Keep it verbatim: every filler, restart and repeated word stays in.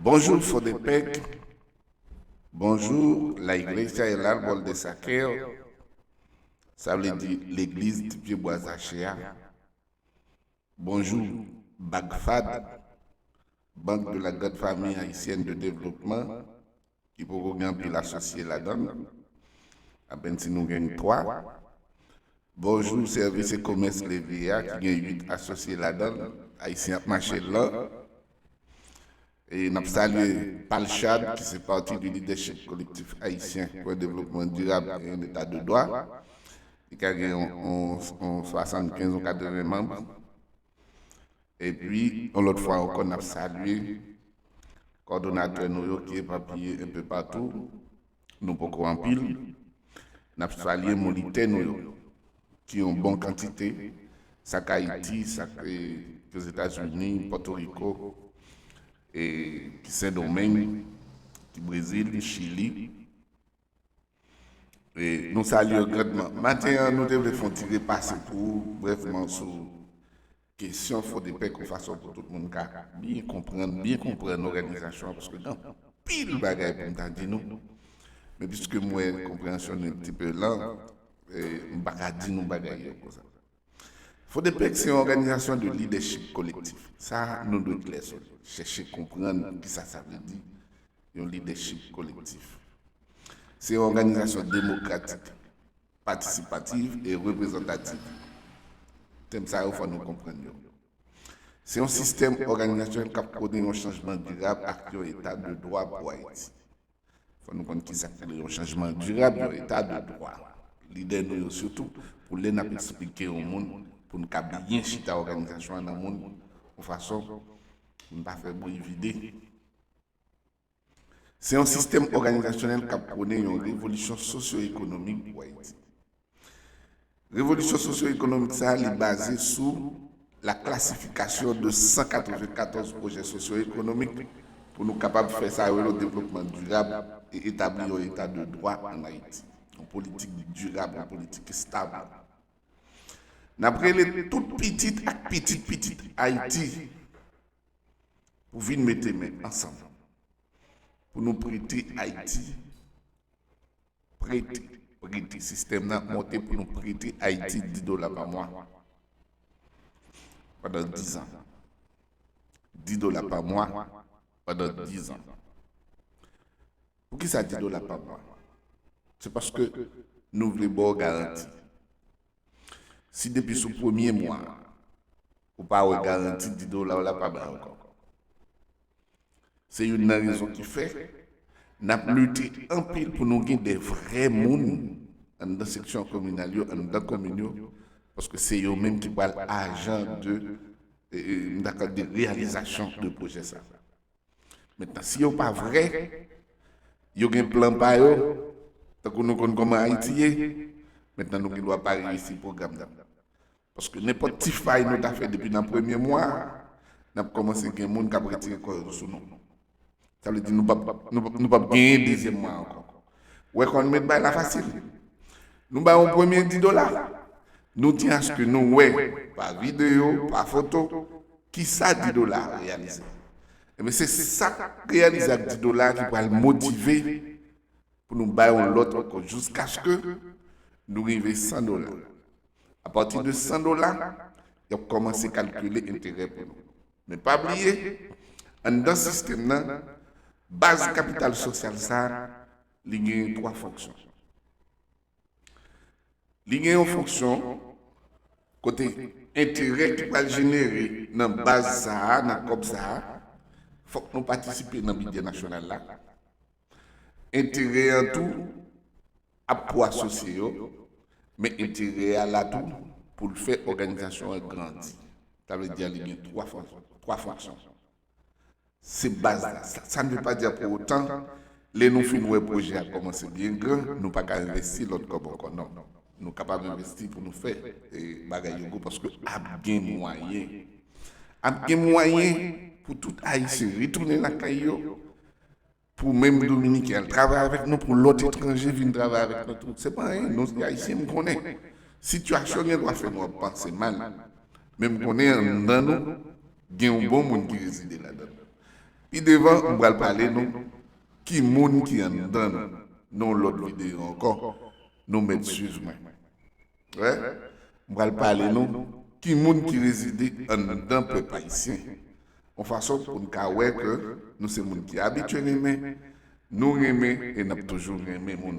Bonjou Fodepec. Bonjou la Iglesia del Árbol de Zaqueo. Sa vle di legliz ti pye bwa Zache a. Bonjou BAGFAD, Banque de la Grande Famille Haïtienne de Développement, ki poko gen anpil asosye ladan l. Apèn si nou gen twa. Bonjou Sèvis e Komès Leve a, ki gen uit asosye ladan l. Ayisyen ap mache lan. E n ap salye PALCHAD, ki se Parti du Leadership Collectif Haïtien pour un Développement Durable et un État de Droit. Li ka gen yon, yon, yon swasannkenz, yon katreven manm. Epi, yon lòt fwa ankò, n ap salye kòdonatè nou yo ki epapiye enpe patou. Nou poko anpil. N ap salye molitè nou yo, ki yon bon kantite, sa k Ayiti, sa k, eh, Ozetazini, Pòtoriko, eh, ki Sendomeng, ki Brezil, Chili. E nou salye yo grandman. Maten an, nou te vle fè yon ti repase pou ou, brèfman, sou kesyon Fodepec, yon fason pou tout moun ka byen konprann, byen konprann òganizasyon an, paske gen anpil bagay pou m ta di nou. Men piske m wè konpreyansyon nou yon ti pe lan, e, m pa ka di nou bagay yo konsa. Fodepec se yon òganizasyon de lidèchip kolektif. Sa, nou dwe klè sou li. Chèche konprann kisa sa vle di, yon lidèchip kolektif. Se yon òganizasyon demokratik, patisipatif e reprezantatif. Tèm sa yo, fò nou konprann yo. Se yon sistèm òganizasyonèl k ap pwone yon chanjman dirab ak yon eta de dwa pou Ayiti. Fò nou konn kisa k rele yon chanjman dirab, yon eta de dwa. Lidè nou yo sitou, pou lè n ap eksplike yon moun, pou n ka byen chita òganizasyon an nan moun, yon fason pou n pa fè bri vide. Se yon sistèm òganizasyonèl k ap pwone yon revolisyon sosyo-ekonomik pou Ayiti. Revolisyon sosyo-ekonomik sa a, li baze sou la klasifikasyon de san katrevenkatòz pwojè sosyo-ekonomik pou nou kapab fè sa yo rele devlopman dirab e etabli yon eta de dwa ann Ayiti, yon politik dirab, yon politik estab. N ap rele tout pitit ak pitit pitit Ayiti pou vin mete men ansanm pou nou prete Ayiti, prete, prete, sistèm nan monte pou nou prete Ayiti dis dola pa mwa pandan dis an. Dis dola pa mwa pandan dis an. Poukisa dis dola pa mwa? Se paske nou vle ba w garanti. Si depi sou premye mwa, ou pa wè garanti, dis dola w la pa bay ankò. Se youn nan rezon ki fè n ap lite anpil pou nou gen de vrè moun anndan seksyon kominal yo, anndan komin yo, paske se yo menm ki pral ajan de, e, e, m ta ka di, reyalizasyon de pwojè sa. Mentnan, si yo pa vrè, yo gen plan pa yo, tankou nou konn kòman Ayiti ye, mentnan nou gen dwa pa reyisi pwogram nan. Paske nenpòt ti fay nou ta fè depi nan premye mwa, n ap kòmanse gen moun k ap retire kò yo sou nou. Sa vle di nou p ap, nou p ap, nou p ap genyen dezyèm mwa ankò. Ou wè kòman nou met bay la fasil? Nou bay yon premye dis dola. Nou di aske nou wè, pa videyo, pa foto, kisa dis dola a reyalize. Ebyen, se sa k reyalize ak dis dola a ki pral motive pou nou bay yon lòt ankò, jiskaske nou rive san dola. Apati de san dola, y ap kòmanse kalkile enterè pou nou. Men pa bliye, anndan sistèm nan, baz kapital sosyal sa a, li gen twa fonksyon. Li gen yon fonksyon kote enterè ki pral jenere nan baz sa a, nan kòb sa a, fòk nou patisipe nan bidjè nasyonal la. Enterè an tou ap pou asosye yo, men enterè a la tou pou l fè òganizasyon an grandi. Sa vle di li gen twa fon-, twa fonksyon. Se baz la. Sa, sa ne veut pas dire pour autant, lè nou fin wè pwojè a kòmanse byen gran, nou pa ka envesti lòt kòb ankò, non. Nou kapab envesti pou nou fè, e, bagay yo gwo, paske ap gen mwayen. Ap gen mwayen pou tout Ayisyen retounen lakay yo, pou menm Dominiken al travay avèk nou, pou lòt etranje vin travay avèk nou tou. Se pa anyen, nou se Ayisyen, m konnen. Sitiyasyon gen dwa fè nou ap panse mal, men m konnen anndan nou, gen yon bon moun ki rezide ladan l. Pi devan, m pral pale nou ki moun ki anndan nou. Nan yon lòt videyo ankò, nou mèt swiv mwen. Wè, m pral pale nou ki moun ki rezide anndan pèp ayisyen. Yon fason pou n ka wè ke nou se moun ki abitye renmen, nou renmen e n ap toujou renmen moun.